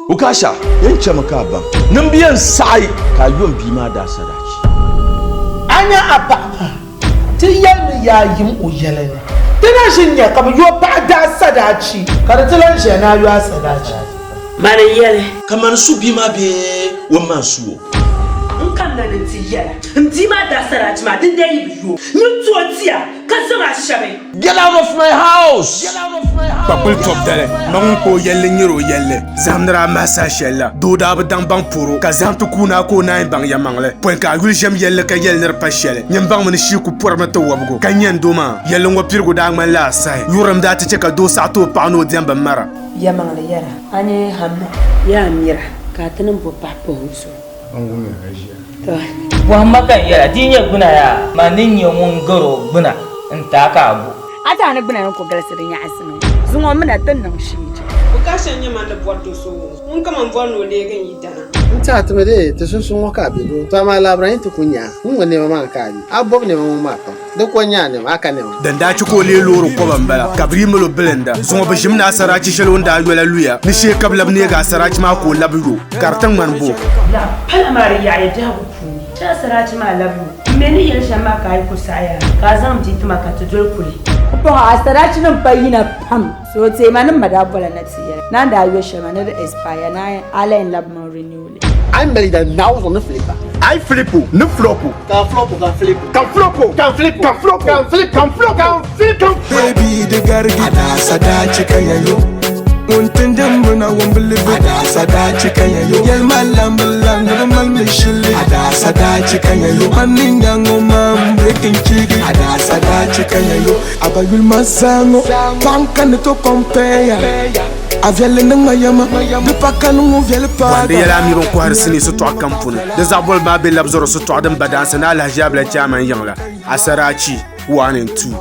Okasha, yɛn chɛmi ka a baŋ ni m bi yɛn saɣi ka a yo m bia maa daa sadaachi. A nya a paɣa maa, ti yɛlimi yaa yim o yɛla ni. Ti na ʒi n-nya ka bɛ yo paɣa daa sadaachi, ka di ti lan ʒiya ni a yo a sadaachi. Mani n-yɛli. Ka mani su bia maa bee o ma n-su o? N kamina ni n ti yɛla m bia maa daa sadaachi maa, dindee yi bi yo, nyin ti o tia ka zaŋ a shɛbi. Get out of my house! Kpakpuli tɔbu dali, ma ŋun ka o yɛlli nyari o yɛlli. Zahim ni daa mahi saha shɛli la, doo daa bi daŋ baŋ pɔro, ka zahim ti kuui naa ka o naai baŋ yɛlimaŋli. Pɔi ka a yuli ʒiɛm yɛlli ka yɛli ni di pa shɛli, nyin baŋmi ni shii ku pɔrimi ti wɔbigu ka nya n doo maa. Yɛlli ŋɔ pirigu daa ŋmanila asahi. Yurilim daa ti chɛ ka doo saɣi ti o paɣa ni o diɛm bimmara. Yɛlimaŋli yɛra, a ni hamma. Yaa mira, ka a ti niŋ bo pahi pahi o zuɣu. Bɔhimma ka n yɛra, di yi nyɛ gbuna yaa, man ni nyɛ ŋun gar o gbuna n-ti a ka a gu. A zaa ni gbuna ni ku galisi di nyaɣisimi. Zuŋɔ mi na ti niŋ shiiji. Okasha n-nyɛ man ni bɔri do so ŋɔ. Ŋun ka man bɔri ni o leegi n yidana. N tiɛha ti mi dee ti sunsuun ŋɔ ka a be doo, to amaa labira yi ti ku nya a ŋun ŋɔ nɛma maa ka a be. A bɔbi nɛma ŋɔ maa pam, di ko nya a nɛma, a ka nɛma. Din daa chɛ ka o leei loori kɔba m-bala, ka bɛ dii mal o bilinda. Zuŋɔ bɛ ʒimi ni asaraachi shɛli o ni daa yo la luya ni shee ka bɛ labi neegi asaraachi maa ka o labi yo, ka di ti ŋmani bo. Laɣ pala maa di yaɣiya biɛhigu puuni. Chɛ asaraachi maa labi yo. M mi ni yɛli shɛm maa ka a yi ku saɣi yaa, ka a zaŋ m bia ti ma ka ti doli kuli. Pumpɔŋɔ asaraachinim pa yina pam. So teema ni ma daa bola na ti yɛli ni a ni daa yo shɛli maa ni di expire ni a lahi labi mi renew li. A yi mali da Naawuni zuɣu ni filipa. A yi filipu ni flɔpu. Ka flɔpu ka filipu. Ka flɔpu ka filipu. Ka flɔpu ka filipu ka flɔpu ka filipu. Baby di garigi Adaasa daachi ka ya yo Ŋun tindi muna ŋun bi libi Adaasa daachi ka ya yo Yɛlima lambi lam ni bi mali mi shili Adaasa daachi ka ya yo Man ni nyaŋ o maa m breaking chiigi Adaasa daachi ka ya yo A ba yuli ma zaŋ o Paɣa n ka ni to compare ya A viɛlli ni ŋma yɛma Di pa kani ŋun viɛli Bɔhindi paaga yɛla a mi bin kɔhiri sinii sitɔɣu kam puuni. Di zaɣ boli maa be labzɔri sitɔɣu din ba daansi ni alahiʒiabila chairman yiŋ la, Asaraachi 1 and 2.